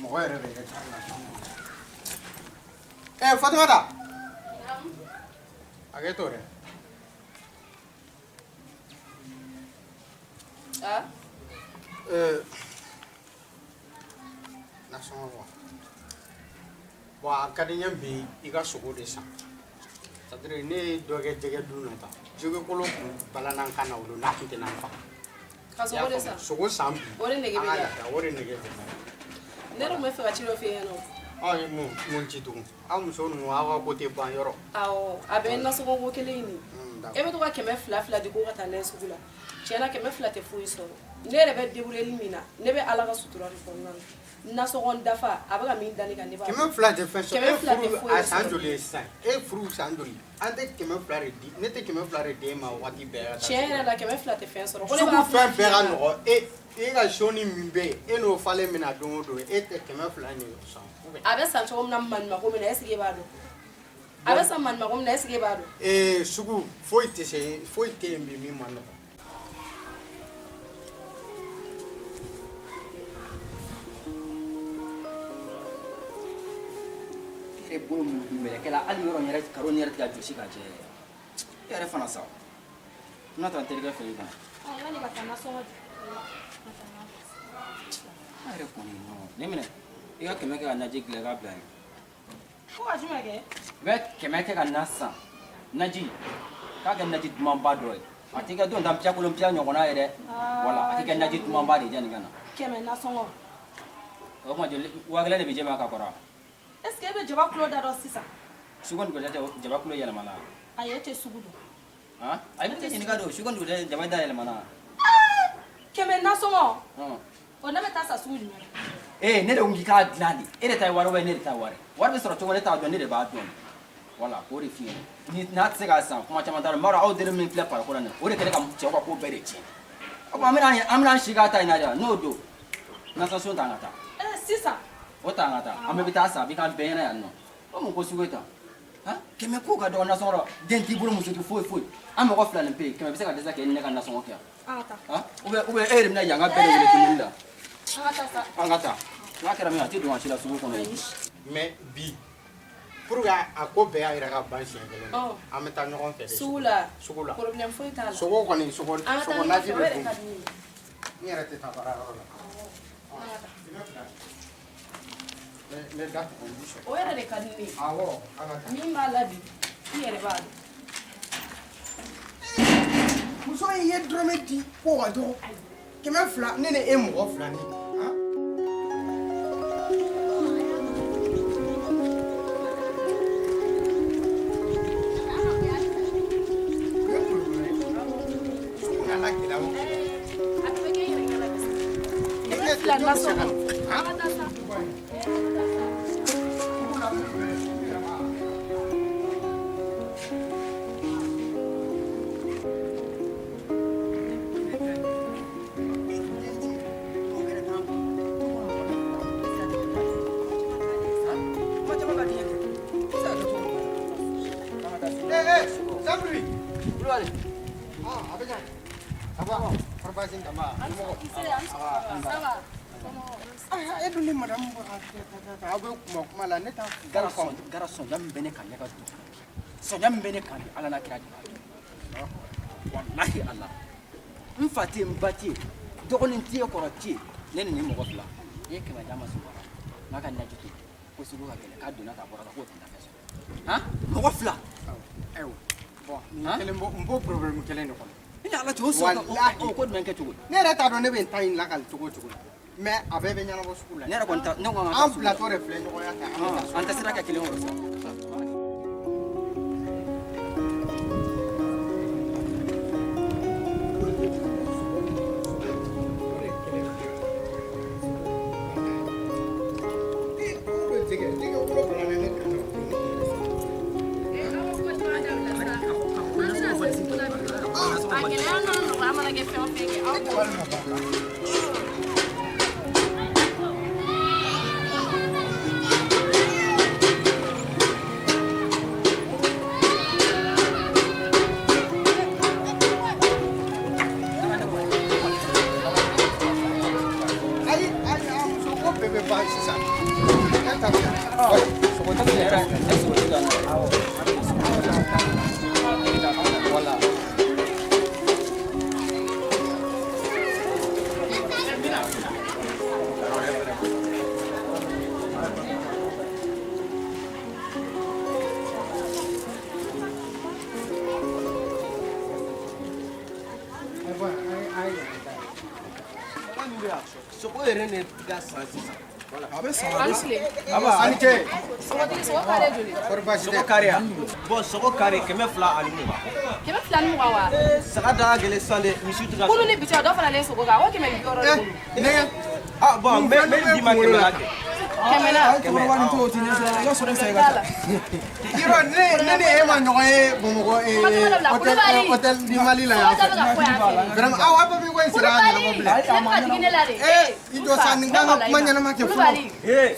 Mɔgɔ yɛrɛ bɛ kɛ ɛ Fatumata, hakɛ to dɛ. Ah? Nasɔngɔ bɔ. Bon, a ka di n ye bi i ka sogo de san. C'est à dire ne ye dɔ kɛ jɛgɛ dun na tan. Jɛgɛ kolo kun balana n kan na o don n'a tun tɛ na n faga. Ka sogo de san. Sogo san bi. O de nege bɛ An ka ja. lafiya, o de nege bɛ ja. Ne yɛrɛ tun bɛ fɛ ka ci dɔ f'e ɲɛna o. Aw ye mun ci tugun? Aw muso ninnu aw ka ko tɛ ban yɔrɔ. Awɔ, a bɛ nasɔngɔ ko kelen in de. D'accord. E bɛ to ka 200 fila di ko ka taa n'a ye sugu la. Tiɲɛ na 200 tɛ foyi sɔrɔ. Ne yɛrɛ bɛ débrouiller min na, ne bɛ Ala ka sutura de kɔnɔna na. Nasɔngɔ dafa, a bɛ ka min da ne kan, ne b'a 200 tɛ fɛn sɔrɔ. 200 tɛ E furu foyi a san sɔrɔ. joli ye sisan? E furu san joli? An tɛ 200 de di, ne tɛ 200 de d'e ma waati bɛɛ ka taa Tiɲɛ sugu la. yɛrɛ la 200 tɛ fɛn sɔrɔ. Ko ne Sugu b'a fɛn bɛɛ ka f'i ɲɛna. nɔgɔ. E ka sɔni min bɛ yen, e n'o falen min na don o don, e tɛ 200 in de san. A bɛ san cogo min na maɲumako min na, est ce que e b'a dɔn? A bɛ san maɲumako min na, est ce que e b'a dɔn? Ee, sugu foyi tɛ se, foyi tɛ yen bi min ma nɔgɔ. E yɛrɛ bolo mɛlɛkɛ la hali yɔrɔ in yɛrɛ karo nin yɛrɛ tɛ ka jɔsi ka jɛ yɛrɛ. E yɛrɛ fana sa. N na taa n terikɛ fɛ yen kan. Yanni ka taa nasɔngɔ di. An yɛrɛ kɔni non ne minɛ. I ka 100 kɛ ka naji dilan i k'a bila yen. Ko ka jumɛn kɛ? I bɛ 100 kɛ ka na san. Naji k'a kɛ naji dumanba dɔ ye. A t'i kɛ don ta piya kolon piya ɲɔgɔnna ye dɛ. Voilà, a t'i kɛ naji dumanba de ye yanni ka na. 100 nasɔngɔ. O tuma joli 1000 de bɛ jɛma ka kɔrɔ. Est ce que e bɛ jaba kulo da dɔn sisan? Sugu ni gɔlɛya tɛ jaba kulo yɛlɛmana. Ayi, e tɛ sugu dɔn. Han? Ayi, ne tɛ ɲininka don sugu ni gɔlɛya jaba da yɛlɛmana. 100 nasɔngɔ. Hɔn. O ne bɛ taa san sugu jumɛn na? Ee, ne de ko k'i k'a dilan de. E de ta ye wari ye, ne de ta ye wari. Wari bɛ sɔrɔ cogo ne t'a dɔn, ne de b'a dɔn. Voilà, k'o de f'i ɲɛna. Ni n'a tɛ se k'a san, kuma caman t'a la. N b'a dɔn aw den min filɛ pariko la nin ye, o de kɛlen ka cɛw ka ko bɛɛ de tiɲɛ. O tuma an bɛna an si k'a ta in na de, n'o don. Nasɔngɔ ta an ka taa. Ee, sisan. O ta an ka taa. An bɛɛ bɛ taa san, a b'i k'an bɛɛ ɲɛna yan nɔ. O mun ko sugu ye tan? Han? 100 ko ka dɔgɔ nasɔngɔ la. Den t'i bolo, muso t'i foyi foyi. An mɔgɔ fila nin pe, 100 bɛ se ka dɛsɛ k'e ni ne ka nasɔngɔ kɛ yan. An ka taa. Han? Ou bien e yɛrɛ bɛna yan ka bɛɛ de wele dumuni la. An ka taa sa. An ka taa. N'a kɛra min ye, a tɛ don a si la sugu kɔnɔ yen. Mais bi, pour que a ko bɛɛ y'a yɛrɛ ka ban siɲɛ kelen na, Ɔ. an bɛ taa ɲɔgɔn fɛ de. Sugu la. Sugu la. Problème foyi t'a la. Sogo kɔni, sogo An ka taa sogo ɲɔgɔn naji fɛ, o bɛ yɛrɛ dun. ka di ne ye. N yɛrɛ tɛ taa baarayɔrɔ la. Ne da tugu n b'i sɔrɔ. O yɛrɛ de ka di ne ye. Awɔ, an ka taa. Min b'a la bi, i yɛrɛ b'a dɔn. Muso in ye dɔrɔmɛ di ko ka dɔgɔ. 200, ne ni e mɔgɔ fila ni. Han? Sugu nana gɛlɛya o gɛlɛya. A bɛɛ bɛ kɛ i yɛrɛ ɲɛna bi sa. Ne 200 tɛ jɔn bɛ se ka nasɔngɔ. na? An ka taa sa. Eh, eh, Jean-Louis. Kulubali. Ah, a bɛ ɲa. Ça va? Kɔri baasi tɛ n ba? Somɔgɔw? Ça va? Ah, e dun ni madame bɔra aw bɛ kuma kuma la, ne t'a Gara sɔn, gara sɔnja min bɛ ne kan ne ka du kɔnɔ bi. Sɔnja min bɛ ne kan bi, Ala n'a kira de b'a dɔn. Walahi Ala. N fa tɛ yen, n ba tɛ yen, dɔgɔnin tɛ yen, kɔrɔ tɛ yen. Ne ni nin mɔgɔ fila, i ye 100 d'a ma sugu la, n'a ka naji to, ko sugu ka gɛlɛn, k'a donna k'a bɔra k'o tɛna fɛn sɔrɔ. Han? Mɔgɔ fila. Ayiwa, bon, nin kelen b'o, n b'o problème kelen de kɔnɔ. I ni Ala cɛ, o sɔrɔ Walahi. o ko jumɛn kɛ cogo di? Ne yɛrɛ t'a dɔn ne bɛ n ta in lakali cogo o cogo la. Mais a bɛɛ bɛ ɲɛnabɔ sugu la. Ne yɛrɛ kɔni ta, ne ko an ka taa An sugu la. bilatɔ de filɛ ɲɔgɔnya kan, an bɛ taa sugu la. An tɛ sira kɛ kelen kɔrɔ sa. A gɛlɛya n'a nɔgɔya mana kɛ fɛn o fɛn kɛ, aw b'o Sisan. Ne ta filɛ. Sogo tigi yɛrɛ ne sogo tigi la. Awɔ. Voilà. Sogo yɛrɛ ne ka san sisan. A bɛ san, a bɛ san. Aba, ani ce. Sogotigi, sogo kare joli? Kɔri baasi tɛ? Sogo kare ya. Bon, sogo kare 220. 220 wa? Saga da ka gɛlɛn sisan dɛ, misi tɛ ka Kunu ni bi cɛ, dɔ faralen sogo kan, o 160 de bolo. Nɛgɛ. Ah bon, n bɛ d'i ma 100 la kɛ. 100 na. Cɛkɔrɔba nin t'o ti ɲɛ sira la, i ka sɔrɔ sa i ka taa. Yɔrɔ ne ni e ma ɲɔgɔn ye Bamakɔ Kulubali. Hôtel du Mali la yan Sogo dɔ bɛ ka fɔ yan fɛ. Vraiment, aw bɛɛ bɛ ko in sera a ɲɛnabɔ bilen. Ne bɛ ka digi ne la de. I jɔ sa, nin kan ka kuma ɲɛnama kɛ fɔlɔ. Kulubali,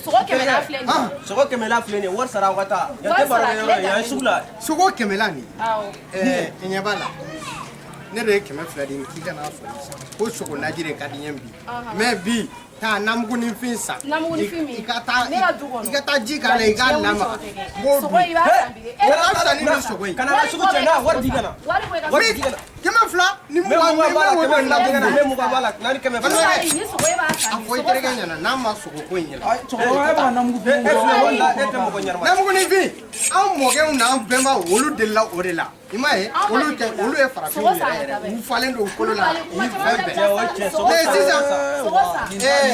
sogo 100 na filɛ nin ye. Sogo 100 la filɛ nin ye, wari sara aw ka taa. Yan tɛ Wari sara, baro kɛ yɔrɔ ye, tile yan ye dannen. sugu la. Sogo 100 la nin. Awɔ. I ɲɛ b'a la. Ne de ye 200 di k'i kana sogo san. Ko sogo naji de ka di n ye bi. Mais bi, taa namuguninfin san. Namuguninfin min? I ka taa Ne ka du kɔnɔ. I ka taa ji k'a la, i k'a lamaga. N b'o Sogo i b'a san bi de. O ka fisa ni nin sogo ye. Kana na sugu cɛ n'a wari di ka na. Wari bɔ i ka Wari di ka na. 200 ni N bɛ mugan mugan ni b'a la, wo 200 don di ka na, n bɛ na. mugan b'a la, na ni 200. Kulubali, ni sogo e b'a A san bi. fɔ i terikɛ ɲɛna n'a ma sogo ko in ɲɛna. Ayi, cɛkɔrɔba e bɛ ka namugu E fin filɛ wala e tɛ mɔgɔ ɲɛnama ye. Namuguninfin, anw mɔkɛw n'an bɛnbaw olu delila o de la. I m'a ye, Anw ma olu deli tɛ o la. olu ye farafinw Sogo san yɛrɛ ka yɛrɛ. taa U falen don u kolo la. Kulubali, U kuma ni caman fɛn bɛ bɛɛ. Cɛ, o ye tiɲɛ, sogo Mais san. sisan, Sogo san.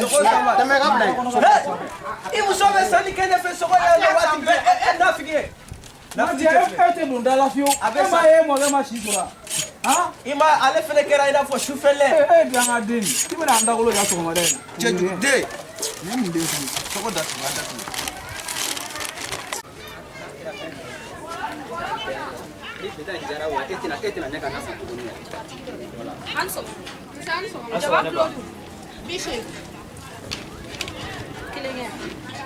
Sogo san ba. tɛmɛ ka bila yen. I muso bɛ sanni kɛ ne fɛ sogo yan nɔ waati bɛɛ, e nafigi ye. Nafigi Cɛ, tɛ filɛ. e tɛ don da la fiyewu. A bɛ E m'a san. ye e mɔkɛ ma si sɔrɔ wa? Han? I ma ale fɛnɛ kɛra i n'a fɔ sufɛlɛ. E ye dan ka den nin. I bɛna an dagolo ja sɔgɔmada in na. Cɛ jugu den. Nin ye mun den sugu ye? Sogo datugu, a datugu. Ni bi ta in diyara wa, e tɛna ne ka na san tuguni yɛrɛ. Voilà. An sɔgɔma. Musa, an sɔgɔma. An Jaba sɔgɔma ne kilo ba. dun. 80. Kelen kɛ.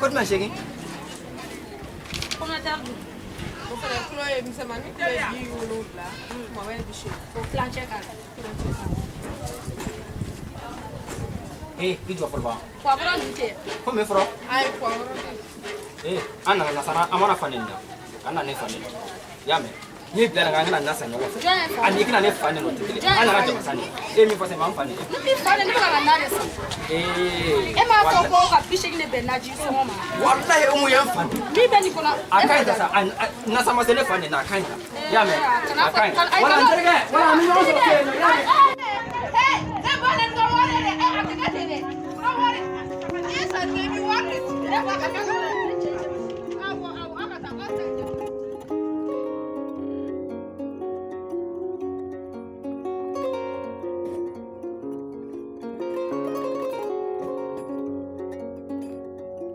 Ko jumɛn 8? Pomme de terre dun. O fɛnɛ kilo ye misɛnmanin kilo ye 70, kumaba ye 80. O tilancɛ k'a la. Eh, i jɔ fɔlɔ ba. Poivron dun tɛ. Ko min fɔlɔ? Ayi, poivron tɛ. Eh, an nana nasara, an mana fa neni na. An nana ne fa neni. I y'a mɛn? N'i bila la, an kana na san ɲɔgɔn fɛ. Jɔn ye fa? Ani i kana ne fa neni, o tɛ kelen. Jɔn ye An nana fa jaba san de. E ye min fɔ sisan, m'an fa neni. Ne m'i fa neni, ne bɛ ka na de san. Eh. E m'a fɔ ko ka 80 de bɛn naji sɔngɔ ma. Walahi, o mun ye n fa neni. Min bɛ nin kɔnɔ. A ka ɲi ta sa, nasa ma se ne fa neni na, a ka ɲi ta. I y'a mɛn? Kana A ka ɲi. fɔ- Wala n terikɛ, wala an bɛ ɲɔgɔn sɔrɔ yen nɔ, i y'a mɛn? Ne ba ne ka wari dɛ, a tɛ kɛ ten dɛ. Ka wari. N'i ye san i bɛ wari de ci. Ne ba ka